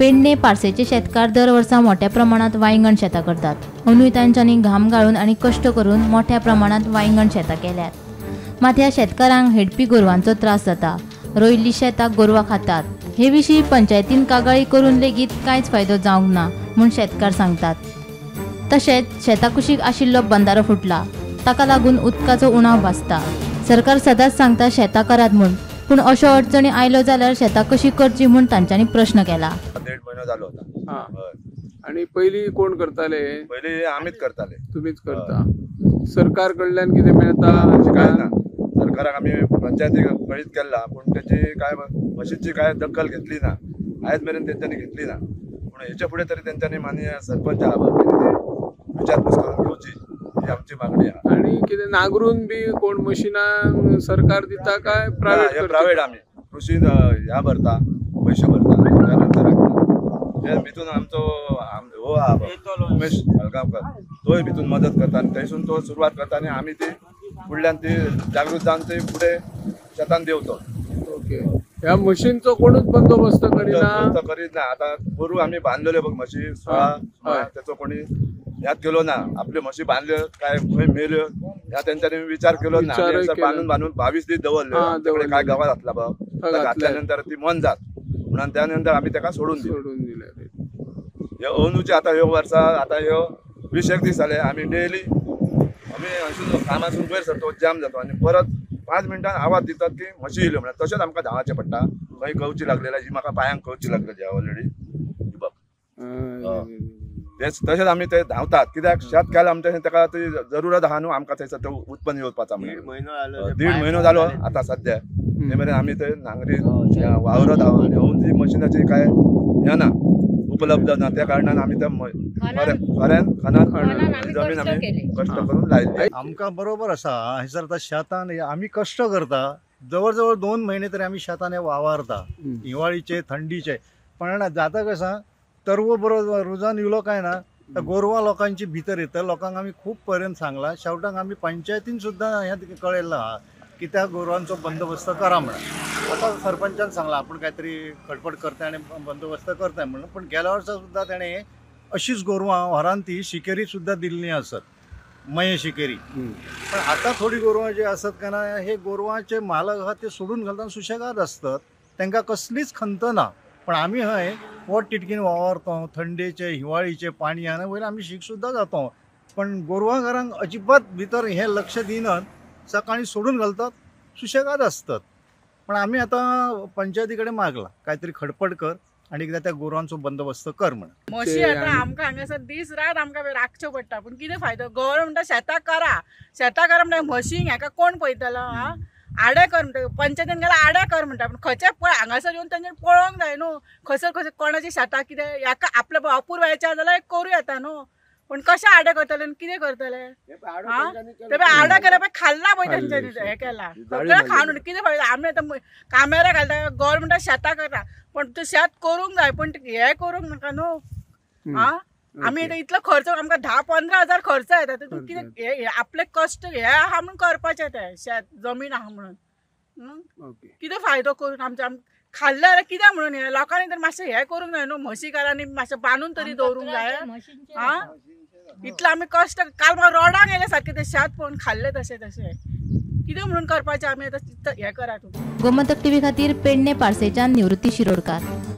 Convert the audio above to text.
पेडणे पार्सेचे शेतकार दर वर्सा मोठ्या प्रमाणात वांयगण शेतां करतात. अंदूय तांच्यांनी घाम गाळून आनी कश्ट करून मोठ्या प्रमाणात वांयगण शेतां केल्यात. मात ह्या शेतकारांक हेडपी गोरवांचो त्रास जाता. रोयिल्ली शेतां गोरवां खातात. हे विशीं पंचायतीन कागाळी करून लेगीत कांयच फायदो जावंक ना म्हूण शेतकार सांगतात. तशेंच शेता कुशीक आशिल्लो बंदारो फुटला, ताका लागून उदकाचो उणाव भासता. सरकार सदांच सांगता शेतां करात म्हूण, पूण अशो अडचणी आयल्यो जाल्यार शेतां कशी करची म्हूण तांच्यांनी प्रश्न केला. 1.5 म्हयनो जालो होता. आणि पयली कोण करताले? पयली आमीच करताले. तुमीच करता. सरकार कडल्यान कितें मेळता? काय ना, सरकाराक आमी पंचायतीक कळीत केला, पूण तेची काय मशीनची काय दखल घेतली ना, आयज मेरेन तेंच्यांनी घेतली ना. पूण हेच्या फुडें तरी तेंच्यांनी माननीय सरपंच आहा विचारपूस करून घेवची ही आमची मागणी आहा. आणि कितें नागरून बी कोण मशिनां सरकार दिता काय प्रायव्हेट? प्रायव्हेट. आमी कृषी ह्या भरता, पयशे भरता, त्यानंतर ते भितून आमचो हो आहा उमेश साळगांवकर, तोय भितून मदत करता आनी थंयसून तो सुरवात करता आनी आमी ती फुडल्यान ती जागृत जावन ती फुडें शेतान देंवतो. ओके. ह्या मशीनचो कोणूच बंदोबस्त करिना? करीत ना. आतां गोरू आमी बांदलेल्यो बघ म्हशी 16, तेचो कोणी ह्यात केलो ना. आपल्यो म्हशी बांदल्यो काय खंय मेल्यो ह्या तेंच्यांनी विचार केलो ना. बांदून बांदून 22 दीस दवरले, काय गवा घातला बघ, घातल्या नंतर ती मन जात म्हणून त्या नंतर आमी तेका सोडून दिले. हे अंदूचे आतां ह्यो वर्सा आतां ह्यो 20 दीस जाले आमी डेली आमी हयसून कामासून वयर सरतो, जाम जातो आनी परत 5 मिनटान आवाज दितात की म्हशी येयल्यो म्हणून. तशेंच आमकां धांवचें पडटा. खंय कवची लागलेली, ही म्हाका पांयांक कवची लागलेली ऑलरेडी बघ. तशेंच आमी ते धांवतात कित्याक शेत केलां आमचें, ताका ती जरुरत आहा न्हू आमकां थंयसर तें उत्पन्न येवपाचा म्हणून. 1.5 म्हयनो जालो आतां सद्या ते मेरेन आमी ते नांगरी वावरत आहा आनी अंदू ती मशिनाची काय हें ना, उपलब्ध ना, त्या कारणान आमी त्या खऱ्यान खणान जमीन आमी कश्ट करून लायली. आमकां बरोबर आसा हयसर आतां शेतान आमी कश्ट करता, जवळ जवळ 2 म्हयने तरी आमी शेतान वावरता, हिवाळीचे थंडीचे. पण जाता कशें तरवो बरो रुजान येयलो काय ना गोरवां लोकांची भितर येता. लोकांक आमी खूब पर्यंत सांगलां, शेवटाक आमी पंचायतीन सुद्दां हें कळयलां आहा की त्या गोरवांचो बंदोबस्त करा म्हणून. आतां सरपंचान सांगलां आपूण काय तरी खटपट करता आनी बंदोबस्त करता म्हणून, पण गेल्या वर्सा सुद्दां तेणें अशीच गोरवां व्हरान ती शिकेरी सुद्दां दिल्ली आसत, मये शिकेरी. पण आतां थोडी गोरवां जी आसत काय ना, हे गोरवांचे मालक आहा ते सोडून घालता, सुशेगाद आसतात, तांकां कसलीच खंत ना. पण आमी हय पोट टिटकीन वावरतो, थंडेचे हिवाळीचे पाणी आनी वयर आमी शीक सुद्दां जातो, पण गोरवांघरांक अजिबात भितर हें लक्ष दिनात, सकाळी सोडून घालतात, सुशेगाद आसतात. पण आमी आतां पंचायती कडेन मागलां काय तरी खडपड कर आनी एकदां त्या गोरवांचो बंदोबस्त कर म्हणून. म्हशी आतां आमकां हांगासर दीस रात आमकां राखच्यो पडटा, पूण कितें फायदो? गव्हर्मेंट म्हणटा शेतां करा, शेतां करा म्हणटा, म्हशींक हेका कोण पळयतलो? आं, आडे कर म्हणटा, पंचायतीन गेल्यार आडे कर म्हणटा, पूण खंयचे पळय हांगासर येवन तेंच्यानी पळोवंक जाय न्हू, खंयसर खंयसर कोणाची शेतां कितें हेका आपल्या अपुरबायेचें आसा जाल्यार करूं येता न्हू, पूण कशें आडे करतले आनी कितें करतले? आं, ते आडे केल्या पळय खाल्ला पळय तेंच्यांनी हें केलां सगळें खावन कितें फायदो? आमी आतां कामेऱ्यां घालता, गव्हर्मेंटा शेतां करता, पण तें शेत करूंक जाय, पण हें करूंक नाका न्हू. आं, आमी आतां इतलो खर्च, आमकां 10-15 हजार खर्च येता, तितून कितें आपले कश्ट हे आहा म्हणून करपाचें तें शेत जमीन आहा म्हणून कितें फायदो करून आमचें खाल्लें जाल्यार कितें म्हणून हें लोकांनी तर मातशें हें करूंक जाय न्हू, म्हशीकारांनी मातशें बांदून तरी दवरूंक जाय. आं, इतलें आमी कश्ट काल म्हाका रोडांक येयले सारकें तें शेत पळोवन खाल्लें तशें तशें कितें म्हणून करपाचें आमी आतां हें करा. गोमंतक टीव्ही खातीर पेडणे पार्सेच्यान निवृत्ती शिरोडकार.